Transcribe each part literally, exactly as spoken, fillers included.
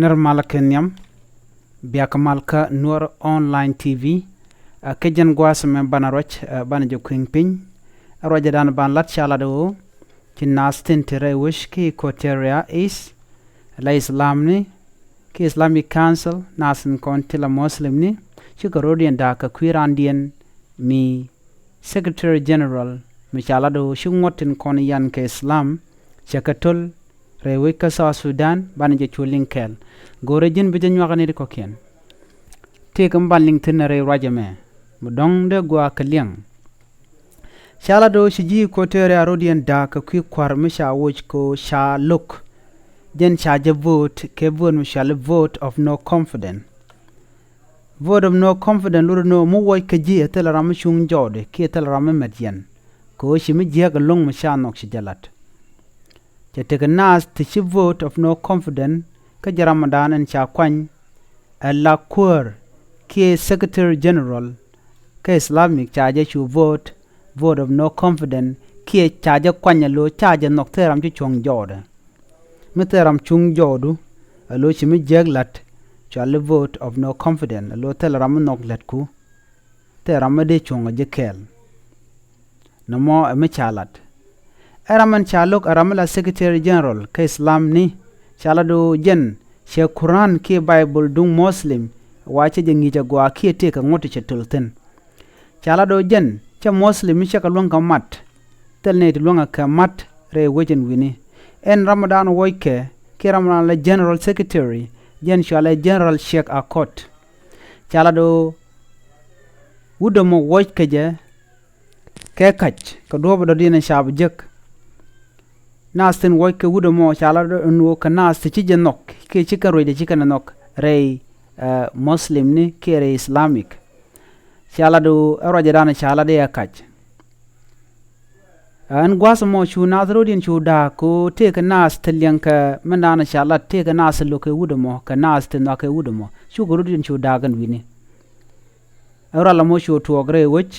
Nir malä kɛ nhiam, biak mal kä Nuɔr Online T V. Ɛ kɛ jɛn gua̱a̱th mɛ banɛ ruac, ɛ banɛ jɛ kui̱ŋ piny. Ɛ ruacɛ dan ban lat ca lat ɣöö ci naath tin te rɛy wec ki Equatoria East, la Islam ni, ki Islamic Council, naath tin kɔn ti la Muslim ni, cikɛ rɔ̱diɛn da̱a̱k kɛ kui̱ raandiɛn mi Secretary General mi ca lat ɣöö ci ŋuɔ̱t tin kɔn yan kɛ Islam cɛ kɛ töl rɛy wec kä South Sudan, banɛ jɛ cu liŋ kɛɛl. Go̱o̱rɛ ji̱n bi jɛ nyuak ni ri kɔ̱kiɛn. Tëëk mi ban liŋ thi̱n rɛy ruac ɛmɛ mi dɔ̱ŋ dee gua̱a̱k kɛ liɛŋ. Ca lat ɣöö ci ji̱ Equatoria rɔ̱diɛn da̱a̱k kɛ kui̱ kua̱r mi ca woc kɛ ɣöö ca lo̱k. Jɛn ca jɛ vote kɛ vote mi cɔali vote of no confidence. Vote of no confidence lotdɛ ni ɣöö mi wuɔc kä ji̱ ɛ thilɛ ram mi cuŋ jɔɔdi kiɛ thilɛ ram mi mɛt yɛn. Kɛ ɣöö ci mi jiääk ɛlɔ̱ŋ mi ca nhɔk ci jɛ la̱t. Cɛ tekɛ naath ti ci vote of no confidence kä jɛ ramdan ɛn ca kuany ɛ la kuäär kiɛ Secretary General kä Islamic ca jɛ cu vote, vote of no confidence kiɛ ca jɛ kuany ɛ lo̱ ca jɛ nhɔk thilɛ ram ci cuŋ jɔɔdɛ. Mi thilɛ ram cuŋ jɔɔdu ɛ lo̱ ci mi jiääk la̱t, cɔali vote of no confidence, ɛ lo̱ thilɛ ram mi nhɔk la̱tku. Thilɛ ram mi dee cuŋ ɛ ji̱ kɛɛl. Nɔmɔ ɛ mi ca lat. Ɛ ram ɛn ca lo̱k ɛ ram mi la Secretary General kä Islam ni, ca lat ɣöö jɛn cɛ Quran kiɛ Bible duŋ Muslim, wa cɛ jɛ ŋi̱i̱c ɛ gɔaa kiɛ tëëkɛ ŋuɔ̱t ti cɛ töl thi̱n. Ca lat ɣöö jɛn cɛ Muslim mi cɛ kɛ luäŋ kɛ mat. Thil nɛy ti luäŋ kɛ mat rɛy wec ɛn wi̱ni. Ɛn ramdan wuɔckɛ kiɛ ramdan la General Secretary, jɛn cɔalɛ General Sheikh Akot. Ca lat ɣöö wut ɛmɔ wuɔckɛ jɛ kɛ kac kɛ duɔ̱ɔ̱p dɔ̱diɛn ca bi jek. Naath tin wuɔckɛ wut ɛmɔ ca lat ɛn ɣöö kɛ naath ti ci jɛ nhɔk kiɛ ci kɛn ruacdɛ ci kɛn nhɔk rɛy, eh, Muslim ni kiɛ rɛy Islamic. Ca lat ɣöö ɛ ruacdan ca lat i̱ ɛ kac. Ɛn gua̱a̱th ɛmɔ cu naath rɔ̱diɛn cu da̱a̱k kɛ ɣöö tëëkɛ naath ti liɛŋkɛ mindan ca lat tëëkɛ naath ti lo̱kɛ wut ɛmɔ kɛ naath ti nhɔakɛ wut ɛmɔ. Cukɛ rɔ̱diɛn cu da̱a̱k ɛn wi̱ni. Ɛ rual ɛmɔ cu tuɔɔk rɛy wec,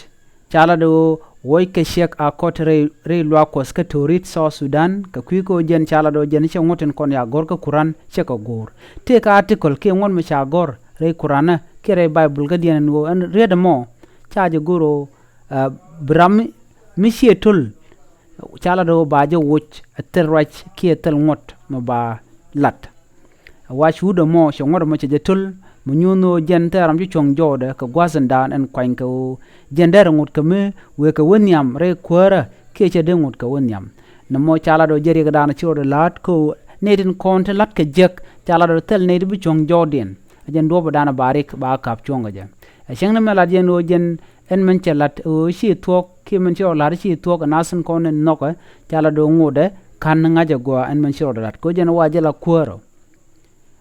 ca lat ɣöö wuɔckɛ Sheikh Akot rɛy, rɛy luaak Kuɔth kä Torit South Sudan, kɛ kui̱ kä ɣöö jɛn ca lat ɣöö jɛn cɛ ŋuɔ̱t tin kɔn ya gɔ̱r kä Kuran cɛ kɛ go̱o̱r. Tëëkɛ article kiɛ ŋuɔ̱t mi ca gɔ̱r rɛy Kuran kiɛ rɛy Bible kädiɛn ɛn ɣöö ɛn riet ɛmɔ ca jɛ go̱r ɣöö, eh, bi ram mi, mi ciɛ töl, ca lat ɣöö ba jɛ woc ɛ thil ruac kiɛ thil ŋuɔ̱t mi ba lat. Ɛ wac wut ɛmɔ cɛ ŋuɔ̱t ɛmɔ cɛ jɛ töl, mi nyuuth ni ɣöö jɛn thilɛ ram ci cuɔ̱ŋ jɔɔdɛ kɛ gua̱thindan ɛn kuanykɛ ɣöö jɛn derɛ ŋot kɛ mi wëë kɛ wä nhiam rɛy kuäärä kiɛ cɛ dee ŋot kɛ wä nhiam. Nɔmɔ ca lat ɣöö jɛ riɛkdan ci rɔɔdɛ la̱t kä ɣöö nɛy tin kɔn ti la̱t kɛ jiäk ca lat ɣöö thil nɛy ti bi cuɔ̱ŋ jɔɔdiɛn. Ɛ jɛn duɔ̱ɔ̱pdan ba rik ba ka̱p cuɔ̱ŋ kɛ jɛ. Ɛ cäŋ ni mɛ lat yɛn ɣöö jɛn ɛn mɛn cɛ la̱t ɣöö ci thuɔ̱k kiɛ mɛn ci rɔ la̱t ci thuɔ̱k ɛ nath tin kɔn in nhɔkɛ, ca lat ɣöö ŋotdɛ ka̱n ŋa̱c ɛ gɔaa ɛn mɛn ci rɔɔdɛ la̱t kɛ ɣöö jɛn wa jɛ la kuäärä.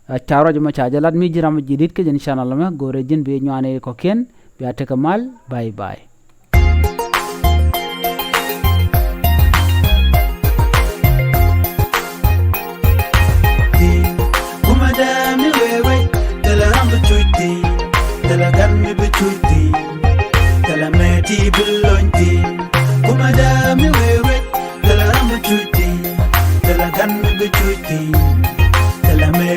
Ɛ ca ruac mɔ ca jɛ lat mi ji̱ ram mi ji̱ di̱t kä jɛn channel mɛ, go̱o̱rɛ ji̱n bi nyuani kɔ̱kiɛn, bia tekɛ mal. Bye bye. Kumɛ dee mi wee wec, thilɛ ram bi cuc thi̱n, thilɛ gan mi bi cuc thi̱n, thilɛ mɛ ti bi lony thi̱n. Kumɛ dee mi wee wec, thilɛ ram bi cuc thi̱n, thilɛ gan mi bi cuc thi̱n, thilɛ mɛ